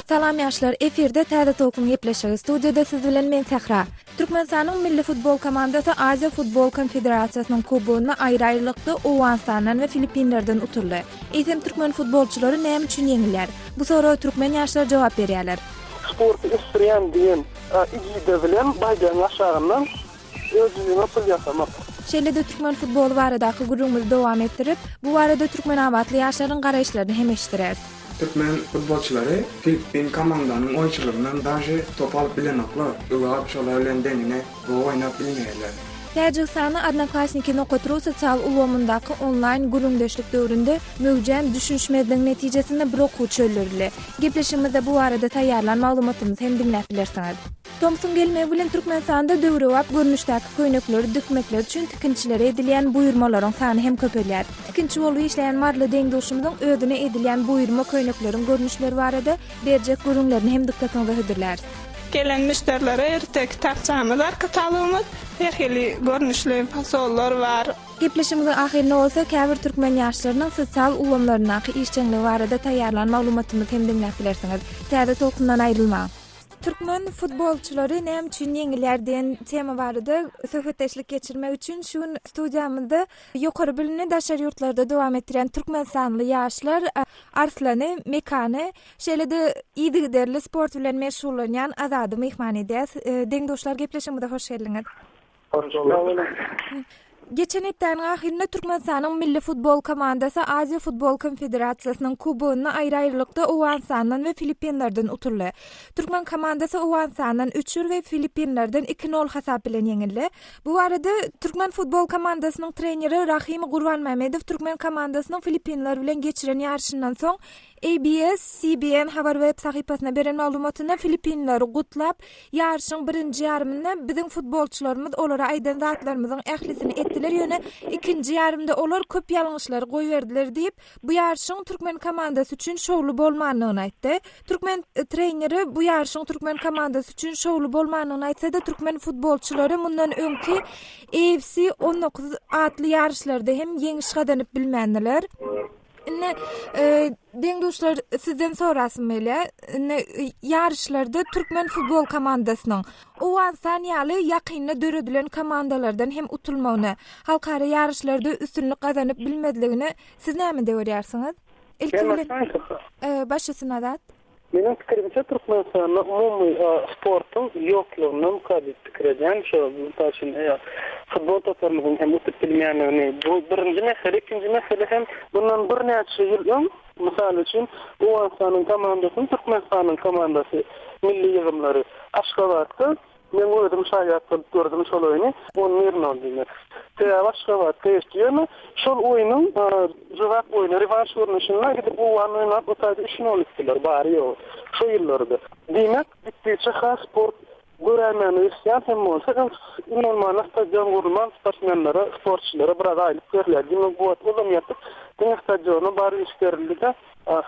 Salam ýaşlar, efirde Täze Tolkun gepleşigi. Studiýada siz bilen men Sähra. Türkmenistanyň milli futbol komandasy Aziýa futbol konfederasiýasynyň kubogynda aýry-aýrylykda Owganystandan we Filippinlerden utuldy. Eýsem türkmen futbolçylary näme üçin ýeňilýär? Bu soraga türkmen ýaşlary jogap berýärler. Sporty ösdürýän diýen egida bilen baýdagyň aşagyndan öz jübüňe pul ýasamak. Şeýle-de türkmen futboly baradaky gürrüňimizi dowam etdirip, bu barada türkmenabatly ýaşlaryň garaýyşlaryny hem eşitdireris. Türkmen futbolçylary Filippin komandanyň oýunçylaryndan daže top alyp bilenoklar, öwap şolar bilen deňine gowy oýnap bilmeýärler. Täjigistanda Odnoklassniki nokat ru sosial ulgamyndaky onlaýn gürrüňdeşlik döwründe möwjän düşünişmezligiň netijesinde bir okuwçy öldürildi. Gepleşigimizde bu barada taýýarlan maglumatymyzy hem diňläp bilersiňiz. Tomsuň gelmegi bilen Türkmenistanda döwrebap görnüşdäki köýnekleri dikmekler üçin tikinçilere edilýän buýurmalaryň sany hem köpelýär. Tikinçi bolup işleýän maryly deň-duşumyzyň özüne edilýän buýurma köýnekleriň görnüşleri barada berjek gürrüňlerini hem dykgatyňyza hödürläris. Gelen müşderilere ýörite kitapçamyz bar, katalogymyz. Her hili görnüşli fasollar bar. Gepleşigimiziň ahyrynda bolsa käbir türkmen ýaşlarynyň sosial ulgamlaryndaky işjeňligi barada taýýarlan maglumatymyzy hem diňläp bilersiňiz. Täze tolkundan aýrylmaň! Türkmen futbolçylary näme üçin ýeňilýär diýen tema barada söhbetdeşlik geçirmek üçin şu gün studiýamyzda ýokary bilimini daşary ýurtlarda dowam etdirýän türkmenistanly ýaşlar Arslany, Mekany, şeýle-de yzygiderli sport bilen meşgullanýan Azady myhman edýäs. Deň-duşlar gepleşigimize hoş geldiňiz. Hoş bulduk. Geçen hepdäniň ahyrynda Türkmenistanyň milli futbol komandasy Aziýa futbol konfederasiýasynyň Kubogynda aýry-aýrylykda Owganystandan we Filippinlerden utuldy. Türkmen komandasy Owganystandan üç bir we Filippinlerden iki nol hasap bilen ýeňildi. Bu barada türkmen futbol komandasynyň treneri Rahym Gurbanmämmedow türkmen komandasynyň Filippinler bilen geçiren ýaryşyndan soň ABS-CBN habar web sahypasyna beren maglumatynda filippinleri gutlap, Ýaryşyň birinji ýarymynda biziň futbolçylarymyz olara aýdan zatlarymyzyň ählisini etdiler, ýöne ikinji ýarymda olar köp ýalňyşlary goýberdiler diýip, bu ýaryşyň türkmen komandasy üçin şowly bolmandygyny aýtdy. Türkmen treneri bu ýaryşyň türkmen komandasy üçin şowly bolmandygyny aýtsa-da, türkmen futbolçylary mundan öňki AFC 19 atly ýaryşlarda hem ýeňiş gazanyp bilmändiler. Indi deň-duşlar sizden sorasym gelýär. Indi ýaryşlarda türkmen futbol komandasynyň Owganystan ýaly ýakynda döredilen komandalardan hem utulmagyny, halkara ýaryşlarda üstünlik gazanyp bilmezligini siz nämede görýärsiňiz? Ilki bilen baş üstüne Azat. Meniň pikirimçe Türkmenistanda umumy sportuň ýoklugyndanka diýip pikir edýän. Şo mysal üçin futbol toparymyzyň hem utup bilmeýänligini bu birinji mesele. Ikinji mesele hem bundan birnäçe ýyl öň mysal üçin Owganystanyň komandasyny Türkmenistanyň komandasy milli ýygymlary Aşgabatda Men özüm şaýat bolup gördüm şol oýny. On bir nol diýmek. Sebäbi Aşgabatda geçdi. Ýöne şol oýnuň jogap oýny, rewanş görnüşinde gidip Owgan oýnap o taýda üç nol etdiler bary-ýogy. Şo ýyllarda. Diýmek, gitdigiçe has sport göräýmäne ösýän hem bolsa, öň iň bolmanda stadion gurulman sportsmenlere, sportçylara biraz aýlyk berilýär. Diýmek bu wagt olam ýatyp, diňe stadiona bar üns berildi-de,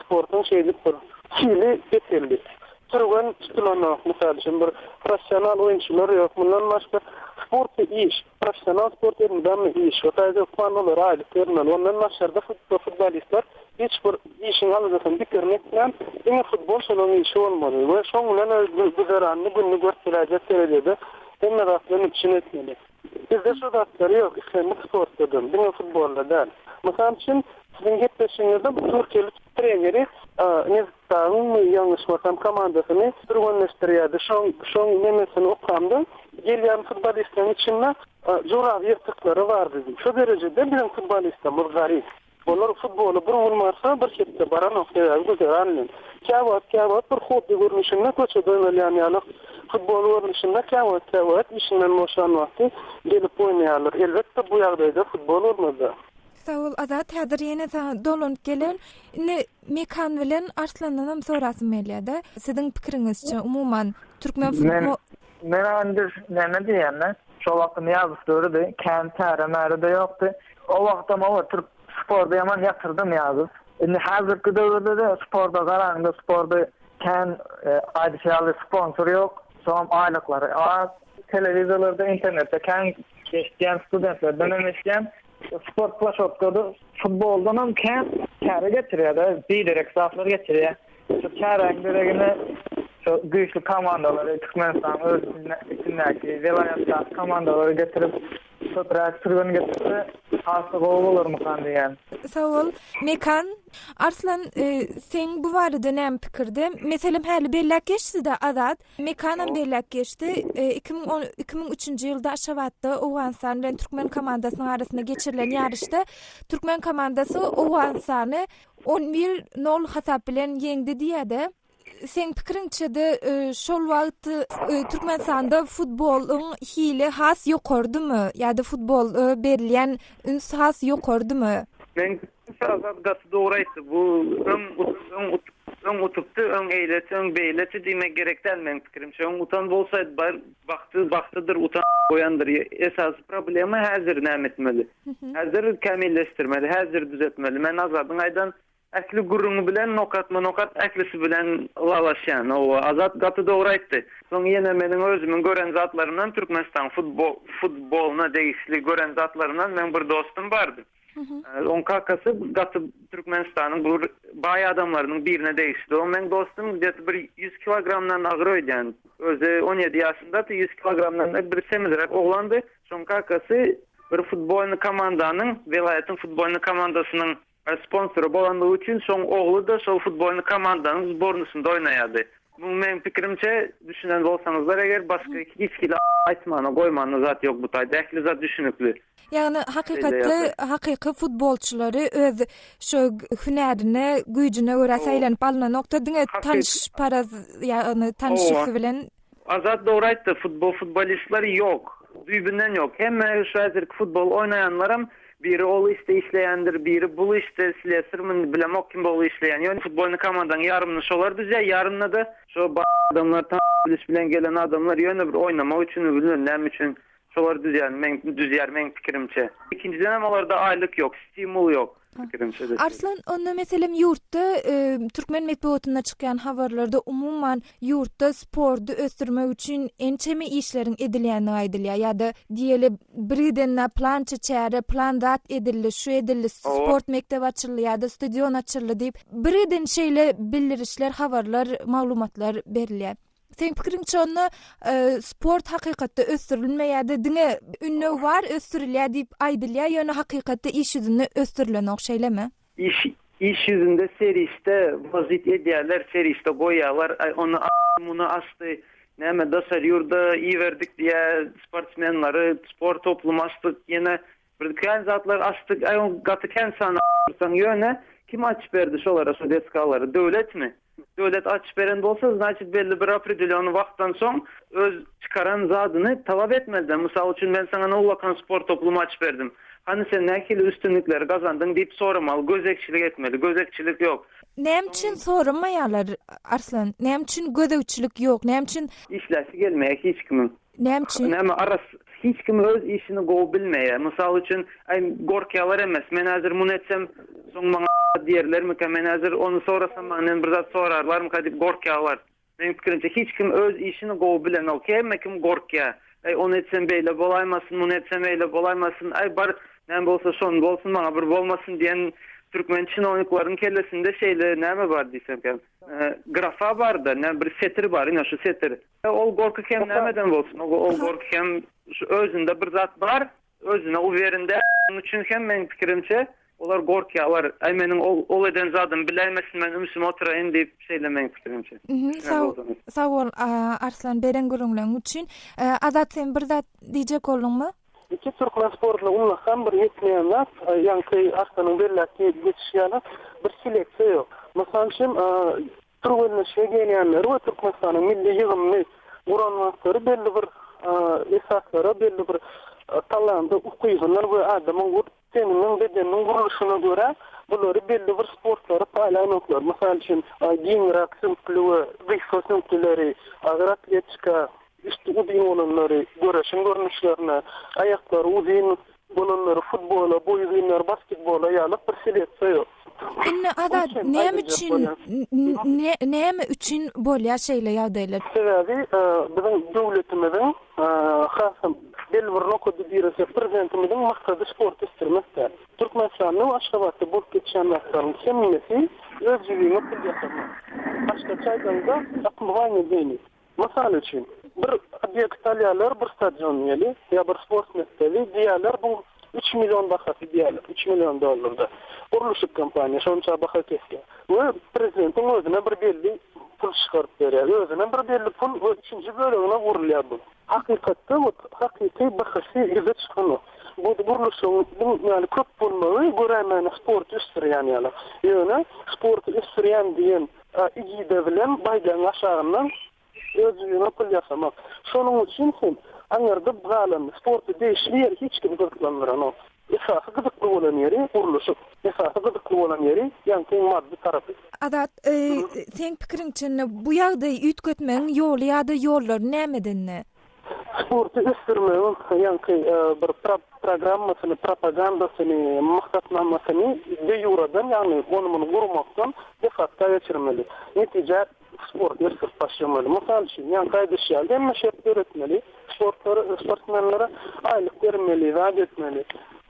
sportuň şeýdip bir hili peseldi. Türgen tutulanok, mysal üçin, bir professional oýunçylar ýok. Mundan başga, sport bu iş. Professional sport elmydama iş. O taýda hökman olara aýlyk berilmeli. Ondan daşarda futbolistler hiç bir işiň aladasyny pikirini etmän, diňe futbol şolaryň işi bolmaly we şoň bilen öz güzeranyny, gününi görüp biläýjek derejede hemme zat bilen üpjün etmeli. Bizde şo zatlar ýok, islendik sportda-da, diňe futbolda däl. Mysal üçin, siziň gepleşigiňizde bu türkiýeli treneri Nebitdagyňmy, ýalňyşmasam, komandasyny türgenleşdirýärdi. Şoň, şoň nemesini okamda, gelýän futbolistleriň içinde jorap ýyrtyklary bardy diýip. Şo derejede biziň futbolistlerimiz garyp. Olar futbola bir gün barsa, bir hepde baranok, sebäbi güzeran bilen. Käwagt, käwagt bir hobbi görnüşinde köçede oýnalýan ýaly futbol görnüşinde käwagt, käwagt işinden boşan wagty gelip oýnaýarlar. Elbetde, bu ýagdaýda futbol bolmaz-da. Sag bol, Azat. Häzir ýene saňa dolanyp gelerin. Indi Mekan bilen Arslandanam sorasym gelýär-de. Siziň pikiriňizçe, umuman, türkmen Men, men indi näme diýýän-de, şo wagtda Nyýazow döwrüdi, kän çäre-märe-de ýokdy. O wagtam oba türk spordy ýaman ýatyrdy Nyýazow. Indi häzirki döwürde-de sporda garaňda spordy kän aýdyşy ýaly sponsor ýok. Soňam aýlyklary az. Telewizorlarda, internetde kän. Eşitýän studentlerden hem eşitýän. Sport plaşotkada futboldanam kän çäre geçirýär-de, biderek zatlar geçirýär. Şu çäräň deregine şu güýçli komandalary Türkmenistanyň öz içindäki welaýatdaky komandalary getirip, köpräk türgen getirse has-da gowy bolarmykan diýýän. Sag bol, Mekan. Arslan, seň bu barada näme pikirde? Meselem, häli belläp geçdi-de Azat. Mekanam belläp geçdi. 2010 2003-nji ýylda Aşgabatda Owganystan bilen türkmen komandasynyň arasynda geçirilen ýaryşda türkmen komandasy Owganystany 11 nol hasap bilen ýeňdi diýýär-de. Seň pikiriňçe-de şol wagt Türkmenistanda futbolyň hili has ýokarydymy ýa-da futbola berilýän üns has ýokarydymy? Meň pikirimçe Azat gaty dogry aýtdy. Bu öň öň öň utupdy, öň eýleçi, öň beýleçi diýmek gerek däl meň pikirimçe. Öň utan bolsaýdy bar bagty bagtydyr utan goýandyr. Esasy problema häzir näme etmeli? Häzir kämilleşdirmeli, häzir düzetmeli. Men Azadyň aýdan ähli gürrüňi bilen nokatma-nokat ählisi bilen ylalaşýan. Hawa, Azat gaty dogry aýtdy. Soň ýene meniň özümiň gören zatlarymdan Türkmenistan futbol futbolyna degişli gören zatlarymdan meň bir dostum bardy. Oň kakasy gaty Türkmenistanyň bir baý adamlarynyň birine degişli. O meň dostum gde-to bir 100 kilogramdan agyr öýdýän. Özi 17 ýaşyndady, 100 kilogramdan bir semizräk oglandy. Şoň kakasy bir futbolny komandanyň, welaýatyň futbolny komandasynyň sponsory bolanlygy üçin şoň ogly-da şol futbolny komandanyň zbornysynda oýnaýardy. Muň meň pikirimçe düşünen bolsaňyzlar eger başga hiç hili aýtmana goýmana zat ýok bu taýda ähli zat düşünikli. Ýagny hakykatda hakyky futbolçylary öz şo hünärine güýjüne görä saýlanyp alnanokda diňe tanyşparaz ýagny tanyş üsti bilen Azat dogry aýtdy futbol futbolistler ýok düýbünden ýok hemme şu häzirki futbol oýnaýanlaram biri ol işde işleýändir biri bul işde slesarmy bilemok kim bol işleýän ýöne futbolny komandaň ýarymyny şolar düzýär ýarymyny-da şo adamlar tanyş biliş bilen gelen adamlar ýöne bir oýnamak üçinmi bilmem näme üçin şolar düzýär meň düzýär meň pikirimçe ikinjidenem olarda aýlyk ýok stimul ýok. Pikirimçe-de şeýle. Arslan, onda meselem ýurtda türkmen metbugatynda çykýan habarlarda umuman ýurtda sporty ösdürmek üçin ençeme işleriň edilýändigi aýdylýar ýa-da diýeli birgiden plança çäre, plan zat edildi, şu edildi, sport mekdebi açyldy ýa-da stadion açyldy diýip birgiden şeýle bildirişler, habarlar, maglumatlar berilýär. Seň pikiriňçe onda sport hakykatda ösdürilmeýär-de diňe ündew bar ösdürilýär diýip aýdylýar ýöne hakykatda iş ýüzünde ösdürilenok şeýlemi? Iş iş ýüzünde serişde wložit edýärler serişde goýýarlar aý ony muny açdy näme daşary ýurda iberdik diýýär sportsmenlary sport toplumy açdyk ýene bir kän zatlar açdyk aý ony gaty kän sanap dursaň ýöne kim açyp berdi şolara şo desgalary döwletmi? Döwlet açyp beren bolsa, znaçit belli bir opredelýony wagtdan soň öz çykaran zadyny talap etmeli-dä. Mysal üçin, men saňa ullakan sport toplumy açyp berdim. Hany sen nähili üstünlikleri gazandyň diýip soramaly, gözegçilik etmeli. Gözegçilik ýok. Näme üçin soramaýarlar, Arslan? Näme üçin gözegçilik ýok? Näme üçin? Işläsi gelmeýär hiç kimiň. Näme üçin? Näme aras hiç kim öz işini gowy bilmeýär. Mysal üçin, aý gorkýalar emes. Men häzir muny etsem, soň maňa diýerlermikä, men häzir ony sorasam menden bir zat sorarlarmyka diýip gorkýalar. Meniň pikirimçe hiç kim öz işini gowy bilenok. Hemme kim gorkýar. Aý ony etsem beýle bolaýmasyn, muny etsem eýle bolaýmasyn, aý bar näme bolsa şony bolsun, maňa bir bolmasyn diýen türkmen çinowniklaryň kellesinde şeýle näme bar diýsemkäm. Grafa bar-da, näme bir setir bar, ine şu setir. Ol gorky hem nämeden bolsun? Ol gorky hem şu özünde bir zat bar, özüne uwerinde. Şonuň üçin hem meniň pikirimçe, olar gorkýarlar. Aý meniň ol ol eden zadymy biläýmesin, men ümsüm oturaýyn diýip, şeýle meniň pikirimçe. Sag sag bol Arslan beren gürrüňleriň üçin. Azat sen bir zat diýjek bolduňmy? Iki türkmen sportuna ullakan bir ýetmeýän zat, ýaňky Arslanyň belläp geçişi ýaly bir seleksiýa ýok. Mysal üçin, Türgenleşige gelýänleri we Türkmenistanyň milli ýygyndy guran wagtlary belli bir esaslara, belli bir talanta, ukybyna we adamyň teniniň, bedeniniň gurluşyna görä bulary belli bir sportlara paýlanoklar. Mysal üçin, giňräk süňkli we gysga süňklileri agyr atletika, üsti uzyn bolanlary göreşiň görnüşlerine, aýaklary uzyn bolanlary futbola, boýy uzynlary basketbola ýaly bir seleksiýa ýok. Indi Azat näme üçin näme üçin bolýar şeýle ýagdaýlar? Sebäbi biziň döwletimiziň hasam belli bir nokady diresek prezidentimiziň maksady sporty ösdürmek däl. Türkmenistanda we Aşgabatda bolup geçýän zatlaryň hemmesi öz jübiňe pul ýasamak. Başgaça aýdaňda otmywaniýe deňik. Mysal üçin, bir obýekt alýarlar, bir stadion diýeli, ýa bir sport mekdebi diýýärler, bu üç million bahasy diýýärler, üç million dollarda. Gurluşyk kompaniýa şonça baha kesýär we prezidentiň özüne bir belli pul çykaryp berýär. Özüne bir belli pul we üçünji bölegine gurulýar bu. Hakykatda bu hakyky bahasy ýüze çykanok. Bu gurluşygyň bu ýaly köp bolmagy göräýmäne sporty ösdürýän ýaly. Ýöne sporty ösdürýän diýen Egida bilen baýdagyň aşagyndan öz jübüňe pul ýasamak. Şonuň üçin hem aňyrda galan sporta degişli ýeri hiç kimi gyzyklandyranok. Esasy gyzykly bolan ýeri gurluşyk. Esasy gyzykly bolan ýeri ýaňky maddy tarapy. Azat, seň pikiriňçe bu ýagdaýy üýtgetmegiň ýoly ýa-da ýollary nämedende? Sporty ösdürmegiň ýaňky bir programmasyny, propagandasyny, maksatnamasyny de-ýuradan, ýagny ony-muny gurmakdan de-fakto geçirmeli. Netije sporty ösdürip başlamaly. Mysal üçin, ýaňky aýdyşy ýaly, hemme şert döretmeli, sportlara, sportsmenlere aýlyk bermeli, zat etmeli.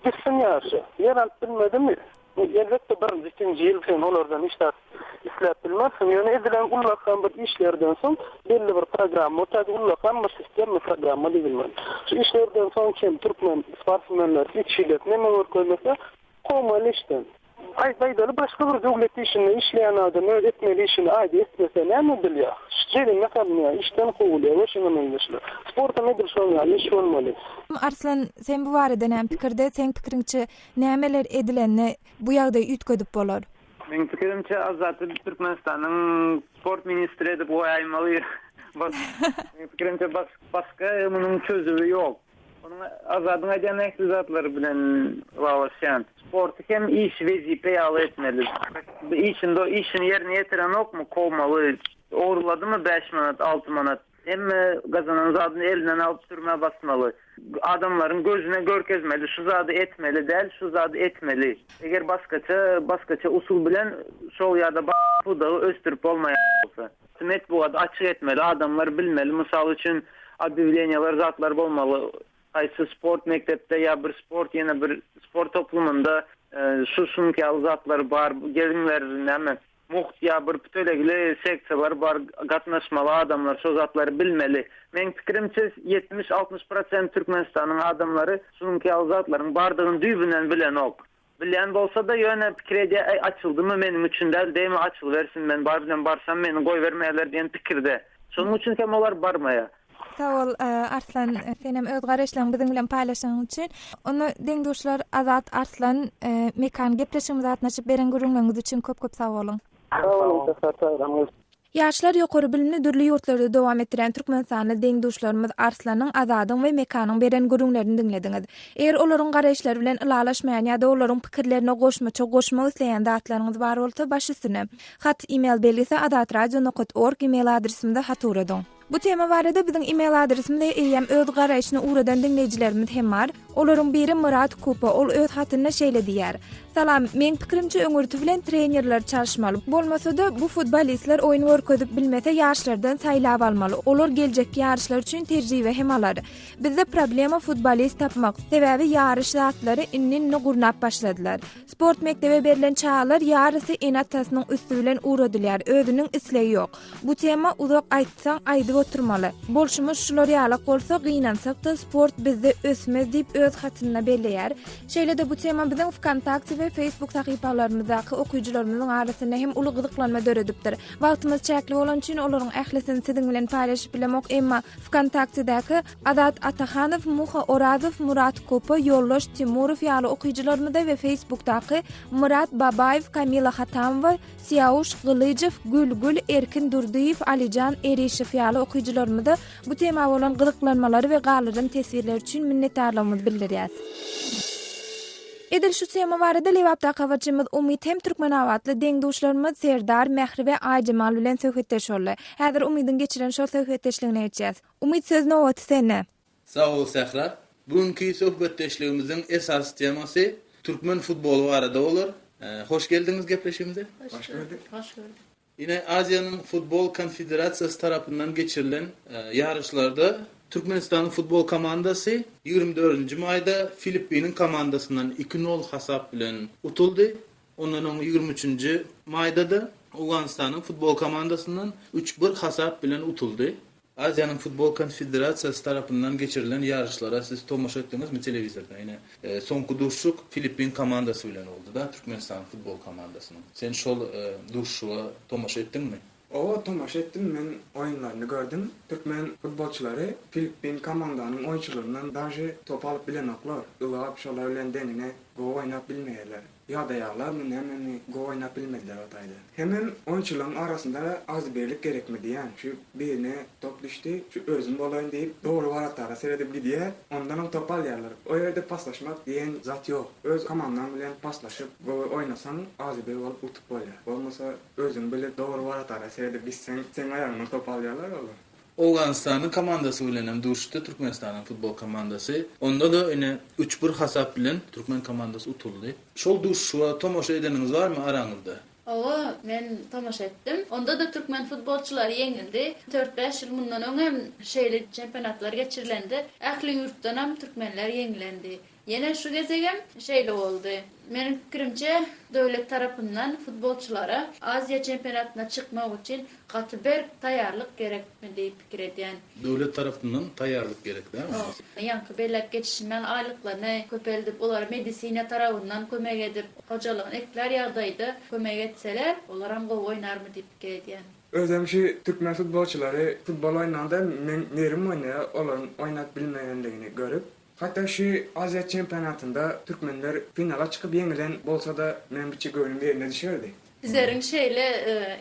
Gitsin ýaryşa. Ýer alyp bilmedimi? Elbetde birinji, ikinji ýyl sen olardan hiç zat isläp bilmersiň, ýöne edilen ullakan bir işlerden soň belli bir programma, o taýda ullakan bir sistemny programma düzülmeli. Şu işlerden soň hem türkmen sportsmenleri hiç hili neme görkezmese, kowmaly işden. Aýt aýdaly başga bir döwlet işinde işleýän adam öz etmeli işini aýdy etmese näme edilýär? Jerime salynýar, işden kowulýar we şuňa meňzeşler. Sportam edil şoň ýaly iş bolmaly. Arslan sen bu barada näme pikirde? Seň pikiriňçe Nämeler edilende bu ýagdaýy üýtgedip bolar? Meň pikirimçe Azady Türkmenistanyň sport ministri edip goýaýmaly. Meň pikirimçe başga munuň çözüwi ýok. Onuň Azadyň aýdýan ähli zatlary bilen ylalaşýan. Sporty hem iş wezipe ýaly etmeli. Işinde işini ýerine ýetirenokmy kowmaly. Ogurladymy 5 manat 6 manat Hemme gazanan zadyny elinden alyp türmä basmaly. Adamlaryň gözüne görkezmeli şu zady etmeli däl şu zady etmeli. Eger başgaça başgaça usul bilen şol ýa-da pudagy ösdürip bolmaýan bolsa. Metbugady açyk etmeli adamlar bilmeli mysal üçin obýawleniýalar zatlar bolmaly haýsy sport mekdepde ýa bir sport ýene bir sport toplumynda şu şunuňky ýaly zatlar bar geliňler näme Mugt ýa bir tölegli seksiýalar bar gatnaşmaly adamlar şo zatlary bilmeli. Meň pikirimçe 70 60 prosent Türkmenistanyň adamlary şunuňky ýaly zatlaryň bardygyny düýbünden bilenok. Bilýän bolsada ýöne pikir edýär äý açyldymy meniň üçin däl demi açylybersin men bar bilen barsam meni goýbermeýärler diýen pikirde. Şonuň üçin hem olar barmaýar. Sag bol, Arslan, senem öz garaýyşlaryňy biziň bilen paýlaşanyň üçin. Onda deň-duşlar Azat, Arslan, Mekan gepleşigimize gatnaşyp beren gürrüňleriňiz üçin köp-köp sag boluň. Sag boluň, Säher çagyranňyz. Ýaşlar ýokary bilimini dürli ýurtlarda dowam etdirýän türkmenistanly deň-duşlarymyz Arslanyň, Azadyň we Mekanyň beren gürrüňlerini diňlediňiz. Eger olaryň garaýyşlary bilen ylalaşmaýan ýa-da olaryň pikirlerine goşmaça goşmak isleýän zatlaryňyz bar bolsa baş üstüne. Hat email belgisi azatradio nokat org email adresimize hat ugradyň. Bu tema barada biziň email adresimize eýýäm öz garaýşyny ugradan diňleýjilerimiz hem bar. Olaryň biri Myrat Kupa, ol öz hatynda şeýle diýýär, Salam, meň pikirimçe öňürti bilen trenerleri çalyşmaly. Bolmasa-da bu futbolistler oýun görkezip bilmese ýaşlardan saýlap almaly. Olar geljekki ýaryşlar üçin tejribe hem alar. Bizde problema futbolist tapmak. Sebäbi ýaryş zatlary indi-indi gurnap başladylar. Sport mekdebe berlen çagalar ýarysy ene-atasynyň üsti bilen ugradylýar, özüniň islegi ýok. Bu tema uzak aýtsaň aýdyp oturmaly. Bolşumyz şular ýalak bolsa gynansak-da sport bizde ösmez diýip öz hatynda belleýär. Şeýle-de bu tema biziň Wkontakte we Facebook sahypalarymyzdaky okyjylarymyzyň arasynda hem uly gyzyklanma döredipdir. Wagtymyz çäkli bolany üçin olaryň ählisini siziň bilen paýlaşyp bilemok, emma Wkontaktedäki Azat Atahanow, Muha Orazow, Murat Kopa, Ýoldaş Timurow ýaly okyjylarymyza we Facebookdaky Myrat Babaýew, Kamila Hatamowa, Syýawuş Gylyjow, Gül Gül, Erkin Durdyýew, Alyjan Erişow ýaly okyjylarymyza bu tema bolan gyzyklanmalary we galdyran teswirleri üçin minnetdarlygymyzy bildirýäs. Edil şu tema barada Lebapdaky habarçymyz Umyt hem türkmenabatly deň-duşlarymyz Serdar, Mähri we Aýjemal bilen söhbetdeş boldy. Häzir Umydyň geçiren şol söhbetdeşligine geçýäs. Umyt söz nobaty sende. Sag bol Sähra. Bu günki söhbetdeşligimiziň esasy temasy türkmen futboly barada bolar. Hoş geldiňiz gepleşigimize. Hoş gördük. Hoş gördük. Ine Aziýanyň futbol konfederasiýasy tarapyndan geçirilen ýaryşlarda Türkmenistanyň futbol komandasy 24-nji maýda Filippiniň komandasyndan iki nol hasap bilen utuldy. Ondan öň 23-nji maýda-da Owganystanyň futbol komandasyndan üç bir hasap bilen utuldy. Aziýanyň futbol konfederasiýasy tarapyndan geçirilen ýaryşlara siz tomaşa etdiňizmi telewizorda? Ine, soňky duşuşyk Filippin komandasy bilen boldy-da, Türkmenistanyň futbol komandasynyň. Sen şol duşuşyga tomaşa etdiňmi? Hawa, tomaşa etdim, men oýunlaryny gördüm. Türkmen futbolçylary Filippin komandanyň oýunçylaryndan daže top alyp bilenoklar. Ylgap şolar bilen deňine gowy oýnap bilmeýärler. Ýadaýarlarmy nämemi gowy oýnap bilmediler o taýda. Hemem oýunçylaryň arasynda agzybirlik gerekmi diýýän. Şu birine top düşdi, şu özüm bolaýyn diýip dogry waratara seredip gidýär, ondanam top alýarlar. O ýerde paslaşmak diýen zat ýok. Öz komandaň bilen paslaşyp gowy oýnasaň agzybir bolup utup bolýar. Bolmasa özüň bilip dogry waratara seredip gitseň seň aýagyňdan top alýarlar olar. Owganystanyň komandasy bilen hem duşuşdy Türkmenistanyň futbol komandasy. Onda-da ine üç bir hasap bilen türkmen komandasy utuldy. Şol duşuşyga tomaşa edeniňiz barmy araňyzda? Hawa, men tomaşa etdim. Onda-da türkmen futbolçylary ýeňildi. Dört-bäş ýyl mundan öň hem şeýle çempionatlar geçirilende ähli ýurtdanam türkmenler ýeňilendi. Ýene şu gezegem şeýle boldy. Meniň pikirimçe, döwlet tarapyndan futbolçylara Aziýa çempionatyna çykmak üçin gaty berk taýýarlyk gerekmi diýip pikir edýän. Döwlet tarapyndan taýýarlyk gerek däl onda? Ýaňky belläp geçişim ýaly aýlyklaryny köpeldip, olara medisina tarabyndan kömek edip, hojalygyny eklär ýagdaýda kömek etseler, olaram gowy oýnarmy diýip pikir edýän. Özem şu türkmen futbolçylary futbol oýnanda meň nerim oýnaýar, olaryň oýnap bilmeýänligini görüp. Hatda şu Aziýa çempionatynda türkmenler finala çykyp ýeňilen bolsa-da meň biçe göwnüm ýerine düşerdi. Bizleriň şeýle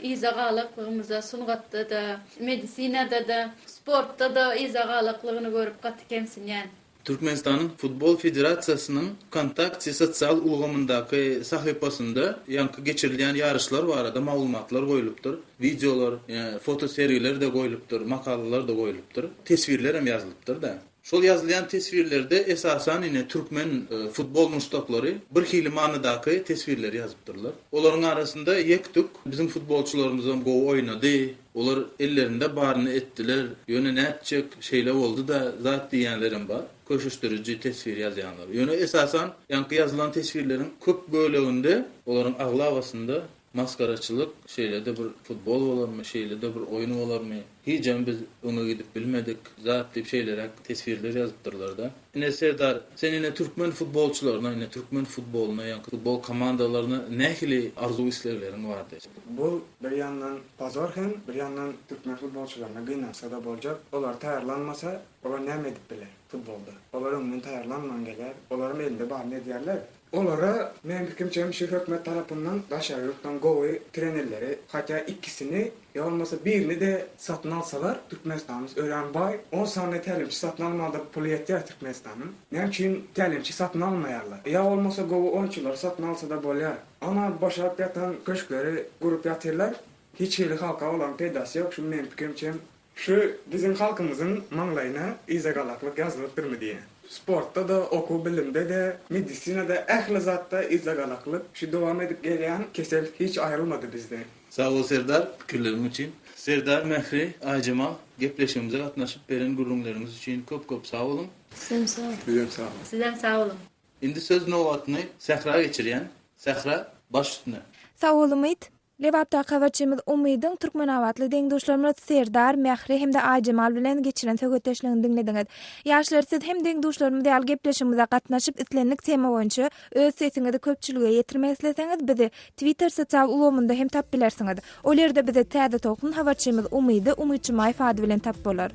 yza galaklygymyza sungatda-da, medisinada-da, sportda-da yza galaklygyny görüp gaty kemsinýän. Türkmenistanyň Futbol federasiýasynyň Wkontakte sosial ulgamyndaky sahypasynda ýaňky geçirilýän ýaryşlar barada maglumatlar goýlupdyr. Wideolar, fotosergiler-de goýlupdyr, makalalar-da goýlupdyr, teswirlerem ýazylypdyr-da. Şol ýazylýan teswirlerde esasan ine türkmen futbol muşdaklary bir hili manydaky teswirleri ýazypdyrlar. Olaryň arasynda ýek-tük biziň futbolçylarymyzam gowy oýnady, olar ellerinde baryny etdiler, ýöne nätjek, şeýle boldy-da zat diýýänlerem bar, köşeşdiriji teswir ýazýanlar. Ýöne esasan ýaňky ýazylan teswirleriň köp böleginde, olaryň aglabasynda Masgaraçylyk, şeýle-de bir futbol bolarmy, şeýle-de bir oýun bolarmy, hijem biz öňe gidip bilmedik, zat diýip şeýleräk teswirler ýazypdyrlar-da. Ine Serdar, sen ine türkmen futbolçylaryna, ine türkmen futbolyna, ýaňky futbol komandalaryna nähili arzuw-islegleriň bardy? Bu bir ýandan pozor hem, bir ýandan türkmen futbolçylaryna gynansa-da boljak. Olar taýýarlanmasa, olar näme edip biler futbolda? Olar öňden taýýarlanman gelýär, olaram elinde baryny edýärler. Olara meniň pikirimçe şu hökümet tarapyndan daşary ýurtdan gowy trenerleri hatda ikisini ýa bolmasa birini-de satyn alsalar Türkmenistanymyz örän baý on sany tälimçi satyn almaga-da puly ýetýär Türkmenistanyň. Näme üçin tälimçi satyn almaýarlar? Ýa bolmasa gowy oýunçylary satyn alsa-da bolýar. Ana boşap ýatan köşkleri gurup ýatyrlar. Hiç hili halka olaryň peýdasy ýok şu meniň pikirimçe. Şu biziň halkymyzyň maňlaýyna yzagalaklyk ýazylypdyrmy diýýän. Sportda-da, okuw-bilimde-de, medisinada ähli zatda yzagalaklyk şu dowam edip gelýän kesel hiç aýrylmady bizden. Sag bol Serdar pikirleriň üçin. Serdar Mähri, Aýjemal gepleşigimize gatnaşyp beren gürrüňleriňiz üçin köp köp sag boluň. Sizem sag boluň. Sizem sag boluň. Sizem sag boluň. Indi söz nobatyny Sähra geçirýän. Sähra, baş üstüne. Sag bol Umyt. Lebapdaky habarçymyz Umydyň türkmenabatly deň-duşlarymyz Serdar, Mähri hem-de Aýjemal bilen geçiren söhbetdeşligini diňlediňiz. Ýaşlar, siz hem deň-duşlarymyz ýaly gepleşigimize gatnaşyp, islendik tema boýunça öz sesiňizi köpçülige ýetirmek isleseňiz, bizi Twitter sosial ulgamynda hem tapyp bilersiňiz. Ol ýerde bizi Täze Tolkun habarçymyz Umydy Umyt Jumaýew ady bilen tapyp bolar.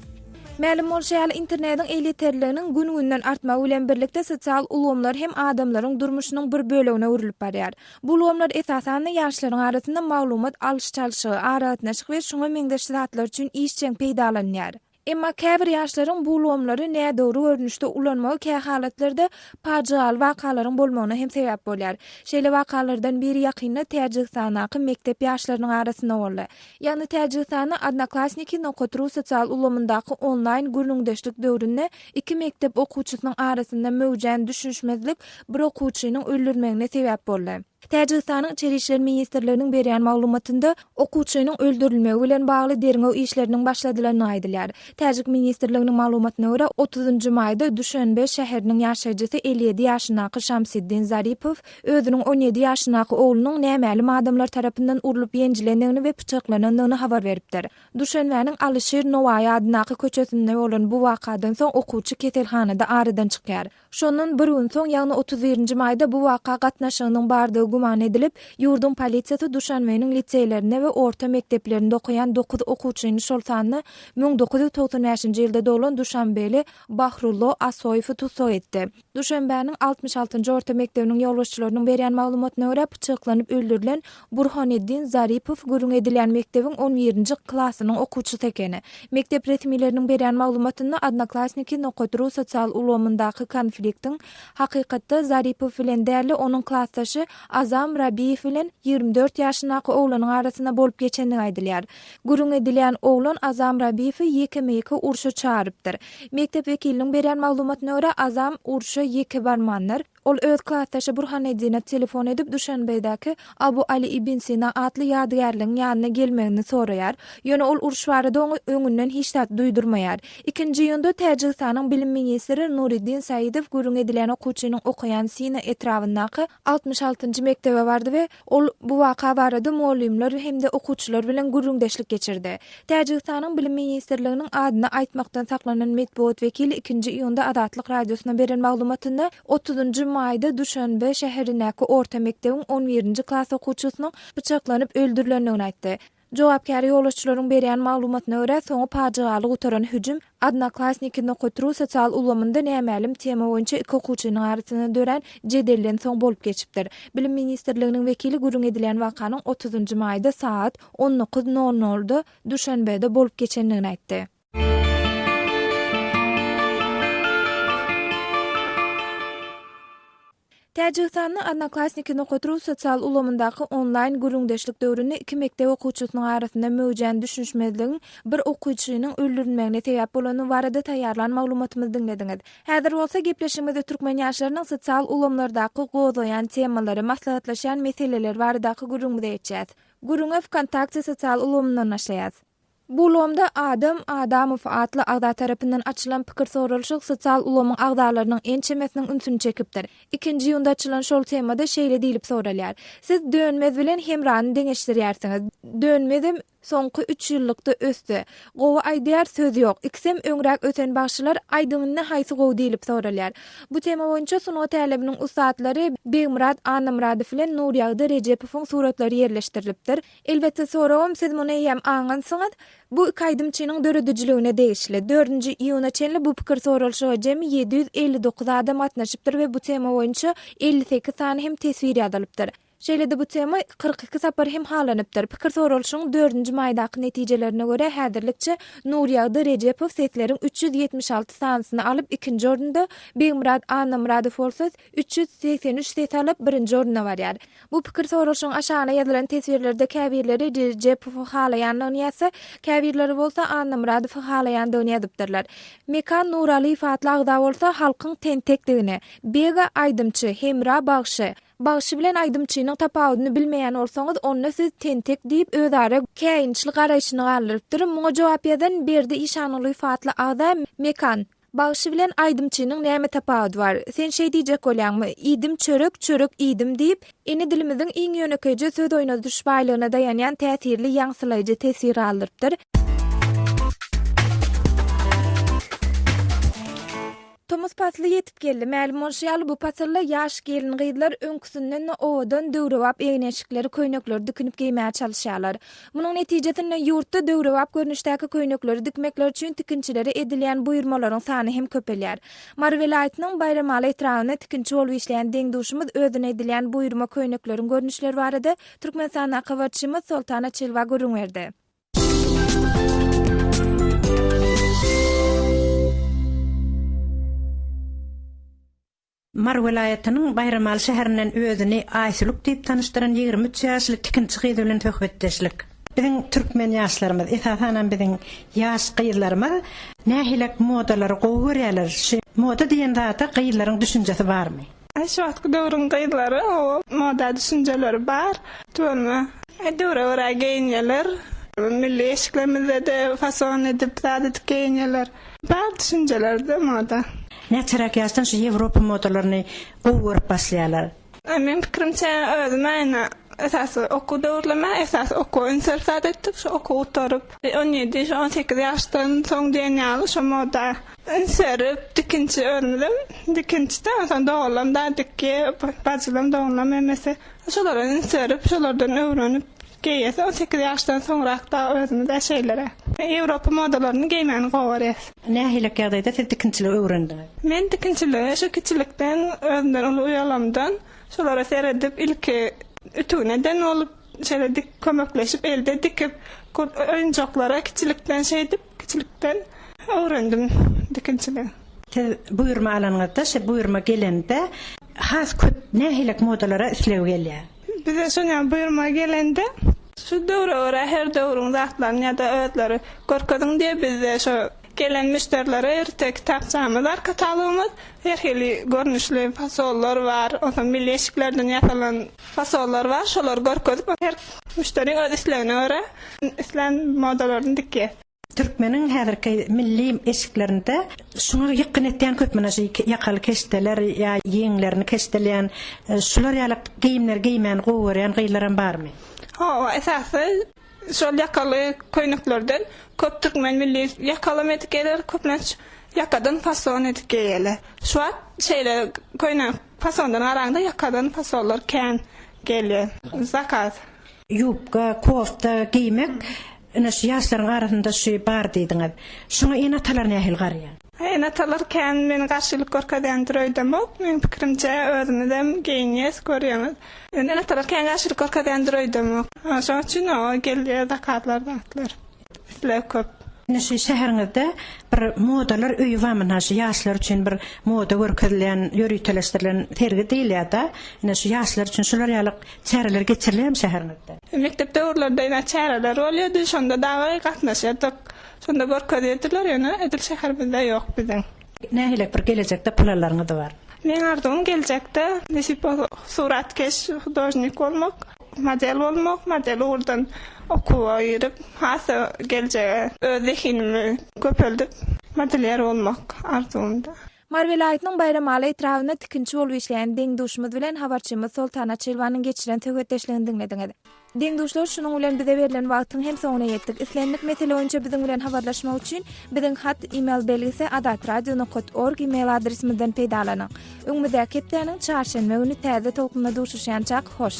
Mälim bolşy ýaly, internetiň elýeterliliginiň gün-günden artmagy bilen birlikde sosial ulgamlar hem adamlaryň durmuşynyň bir bölegine öwrülip barýar. Bu ulgamlar esasan-da ýaşlaryň arasynda maglumat alyş-çalşygy, aragatnaşyk we şuňa meňzeş zatlar üçin işjeň peýdalanylýar. Emma käbir ýaşlaryň bu ulgamlary nädogry görnüşde ulanmagy kähalatlarda pajygaly wakalaryň bolmagyna hem sebäp bolýar. Şeýle wakalardan biri ýakynda Täjigistandaky mekdep ýaşlarynyň arasynda boldy. Ýagny Täjigistanda Odnoklassniki nokat ru sosial ulgamyndaky onlaýn gürrüňdeşlik döwründe iki mekdep okuwçysynyň arasynda möwjän düşünişmezlik bir okuwçynyň öldürmegine sebäp boldy. Täjigistanyň Içeri işler ministrliginiň berýän maglumatynda okuwçynyň öldürilmegi bilen bagly derňew işleriniň başladylandygy aýdylýar. Täjik ministrliginiň maglumatyna görä, otuzynjy maýda Duşanbe şäheriniň ýaşaýjysy 57 ýaşyndaky Şamsiddin Zaripow özüniň 17 ýaşyndaky oglunyň nämälim adamlar tarapyndan urlup ýenjilendigini we pyçaklanandygyny habar beripdir. Duşanbäniň Alyşir Nowaýy adyndaky köçesinde bolan bu wakadan soň okuwçy keselhanada aradan çykýar. Şondan bir gün soň, ýagny 31 nji maýda bu waka gatnaşygynyň bardygy güman edilip, ýurduň polisiýasy Duşanbeniň liseýlerinde we orta mekdeplerinde okaýan dokuz okuwçyny, şol sanda 1995-nji ýylda doglan duşanbeli Bahrullo Asoýewi tussag etdi. Duşanbäniň 66-njy orta mekdebiniň ýolbaşçylarynyň berýän maglumatyna görä, pyçaklanyp öldürilen Burhaneddin Zaripow gürrüň edilýän mekdebiň on birinji klasynyň okuwçysy ekeni. Mekdep resmileriniň berýän maglumatynda Odnoklassniki nokat ru sosial ulgamyndaky konfliktiň hakykatda Zaripow bilen däl-de, onuň klasdaşy Azam Rabiýew bilen 24 ýaşyndaky oglanyň arasynda bolup geçendigi aýdylýar. Gürrüň edilýän oglan Azam Rabiýewi ýekeme-ýeke urşa çagyrypdyr. Mekdep wekiliniň berýän maglumatyna görä, Azam urşa ýeke barmandyr. Ol öz klasdaşy Burhaneddine telefon edip, Duşanbedäki Abu Ali ibn Sina atly ýadygärligiň ýanyna gelmegini soraýar. Ýöne ol uruş barada oňa öňünden hiç zat duýdurmaýar. Ikinji iýunda Täjigistanyň bilim ministri Nuriddin Saidow gürrüň edilýän okuwçynyň okaýan Sina etrabyndaky 66-njy mekdebe bardy we Ol bu waka barada mugallymlar hem-de okuwçylar bilen gürrüňdeşlik geçirdi. Täjigistanyň Bilim ministrliginiň adyny aýtmakdan saklanan metbugat wekili ikinji iýunda Azatlyk Radiosyna beren maglumatynda, otuzynjy maýda Duşanbe şäherindäki orta mekdebiň on birinji klas okuwçysynyň pyçaklanyp öldürilendigini aýtdy. Jogapkär ýolbaşçylaryň berýän maglumatyna görä, soňy pajygaly gutaran hüjüm Odnoklassniki nokat ru sosial ulgamynda nämälim tema boýunça iki okuwçynyň arasynda dörän jedelden soň bolup geçipdir. Bilim ministrliginiň wekili gürrüň edilýän wakanyň otuzynjy maýda sagat 19 nol nolda Duşanbede bolup geçendigini aýtdy. Täjigistanda Odnoklassniki nokat ru sosial ulgamyndaky onlaýn gürrüňdeşlik döwründe iki mekdep okuwçysynyň arasynda möwjän düşünişmezligiň bir okyjynyň öldürilmegine sebäp bolany barada taýýarlan maglumatymyzy diňlediňiz. Häzir bolsa gepleşigimizde türkmen ýaşlarynyň sosial ulgamlardaky gozgaýan temalary, maslahatlaşýan meseleleri baradaky gürrüňimize geçýäs. Gürrüňe Wkontakte sosial ulgamyndan başlaýas. Bu ulgamda Adam Adamow atly agza tarapyndan açylan pikir soralyşyk sosial ulgamyň agzalarynyň ençemesiniň ünsüni çekipdir. Ikinji iýunda açylan şol temada şeýle diýlip soralýar, Siz Dönmez bilen Hemrany deňeşdirýärsiňiz. Dönmezem soňky üç ýyllykda ösdi. Gowy aýdýar, söz ýok. Ikisem öňräk ösen bagşylar, aýdyň indi haýsy gowy diýlip soralýar. Bu tema boýunça sungat äleminiň ussatlary Begmyrat Annamyradow bilen Nurýagdy Rejepowyň suratlary ýerleşdirilipdir. Elbetde soragym siz muny eýýäm aňansyňyz. Bu iki aýdymçynyň döredijiligine degişli. Dördünji iýuna çenli bu pikir soralyşyga jemi 759 adam gatnaşypdyr we bu tema boýunça 58 sany hem teswir ýazylypdyr. Şeýle-de bu tema 42 sapar hem halanypdyr. Pikir soralyşygyň dördünji maýdaky netijelerine görä häzirlikçe Nurýagdy Rejepow sesleriň 376 sanysyny alyp ikinji orunda, Begmyrat Annamyradow bolsa 383 ses alyp birinji orunda barýar. Bu pikir soralyşygyň aşagyna ýazylan teswirlerde käbirleri Rejepowy halaýandygyny ýazsa, käbirleri bolsa Annamyradowy halaýandygyny ýazypdyrlar. Mekan Nuralyýew atly agza bolsa halkyň tentekdigini, Bega aýdymçy, Hemra bagşy, bagşy bilen aýdymçynyň tapawudyny bilmeýän bolsaňyz, onda siz tentek diýip özara käýinçli garaýşyny galdyrypdyr. Muňa jogap ýazan Berdi Işangulyýew atly agza Mekan, Bagşy bilen aýdymçynyň näme tapawudy bar? Sen şeý diýjek bolýaňmy? Iýdim çörek, çörek iýdim diýip, ene dilimiziň iň ýönekeýje söz oýnadyş baýlygyna daýanýan täsirli ýaňsylaýjy teswir galdyrypdyr. Tomus pasly ýetip geldi. Mälim bolşy ýaly, bu pasylda ýaş gelin-gyzlar öňküsinden-de owadan, döwrebap egin-eşikleri, köýnekleri dikinip geýmäge çalyşýarlar. Munuň netijesinde ýurtda döwrebap görnüşdäki köýnekleri dikmekler üçin tikinçilere edilýän buýurmalaryň sany hem köpelýär. Mary welaýatynyň Baýramaly etrabynda tikinçi bolup işleýän deň-duşumyz özüne edilýän buýurma köýnekleriň görnüşleri barada Türkmenistandaky habarçymyz Soltan Açylowa gürrüň berdi. Mary welaýatynyň Baýramaly şäherinden özüni Aýsülük diýip tanyşdyran 23 ýaşly tikinçi gyz bilen söhbetdeşlik. Biziň türkmen ýaşlarymyz, esasanam biziň ýaş gyzlarymyz nähilek modalary gowy görýärler? Şu moda diýen zada gyzlaryň düşünjesi barmy? Şu wagtky döwrüň gyzlary o moda düşünjeleri bar. Tüweleme. Döwre görä geýinýärler. Milli eşiklerimizde-de fason edip, zat edip geýinýärler. Bar düşünjeleri-de moda. Näçeräk ýaşdan şu ýewropa modalaryny gowy görüp başlaýarlar? Meň pikirimçe özüm aýna esasy okuw döwürleme esasy okuwa üns berip zat etdik şu okuwy gutaryp 17 şu 18 ýaşdan soň diýen ýaly şo moda üns berip dikinçi özümizem dikinçide onsoň doganlarym da dikýä bajylarym doganlarym hemmesi şolara üns berip şolardan öwrenip geýýäs 18 ýaşdan soňrak da özümiz-ä şeýleräk ýewropa modalaryny geýmäni gowy görýäs. Nähilek ýagdaýda siz dikinçiligi öwrendiňiz? Men dikinçiligi şu kiçilikden özümden uly uýalamdan şolara seredip ilki ütügini eden bolup şeýle dik kömekleşip elde dikip oýunjaklara kiçilikden şeýdip kiçilikden öwrendim dikinçiligi. Siz buýurma alanyňyzda şe buýurma gelende has köp nähilek modalara isleg gelýär? Bize şonýa buýurma gelende şu döwre görä her döwrüň zatlaryny ýa-da özleri görkeziň diýip bizde şo gelen müşderilere ýörite kitapçamyz bar katalogymyz her hili görnüşli fasollar bar onsoň milli eşiklerden ýasalan fasollar bar şolary görkezip her müşderiň öz islegine görä islän modalaryny dikýäs. Türkmeniň häzirki milli eşiklerinde şuňa ýykgyn etýän köp muna şu ýakaly keşdeler ýa ýeňlerini keşdeleýän şular ýaly geýimleri geýmäni gowy görýän gyzlaram barmy? Hawa esasy şol ýakaly köýneklerden köp türkmen milli ýakalam edip geýerler köplenç ýakadan fason edip geýerler. Şu wagt şeýle köýnek fasondan garaňda ýakadan fasonlar kän gelýär zakaz. Ýubka, kofta geýmek Ine şu ýaşlaryň arasynda şu bar diýdiňiz. Şuňa ene-atalar nähili garaýar? Ene-atalar kän meni garşylyk görkezýändir öýdemok. Meň pikirimçe özümizem geýinýäs görýäňiz. Ene-atalar kän garşylyk görkezýändir öýdemok. Şoň üçin oňa gelýär zakazlar zatlar. Isleg köp. Ine şu şäheriňizde bir modalar öýi barmy ynha şu ýaşlar üçin bir moda görkezilýän ýöriteleşdirilen sergi diýilýärda. Ine şu ýaşlar üçin şular ýaly çäreler geçirilýärmi şäheriňizde? Mekdep döwürlerinde ýene çäreler bolýardy, şonda dagy gatnaşýardyk. Şonda görkezýärdiler, ýöne edil şäherimizde ýok biziň. Nähili bir gelejekde planlaryňyz bar? Meň arzuwym geljekde nesip bolsa suratkeş, hudožnik bolmak, model bolmak, model ugurdan okuwa girip, has-da geljege öz zehinimi köpeldip, modelýer bolmak arzuwymda. Mary welaýatynyň Baýramaly etrabynda tikinçi bolup işleýän deň-duşumyz bilen habarçymyz Soltan Açylowanyň geçiren söhbetdeşligini diňlediňiz. Deň-duşlar, şunuň bilen bize berlen wagtyň hem soňuna ýetdik. Islendik mesele boýunça biziň bilen habarlaşmak üçin biziň hat e-mail belgisi azatradio nokat org e-mail adresimizden peýdalanyň. Öňümizdäki hepdäniň çarşenbe güni täze tolkunda duşuşýançak, hoş!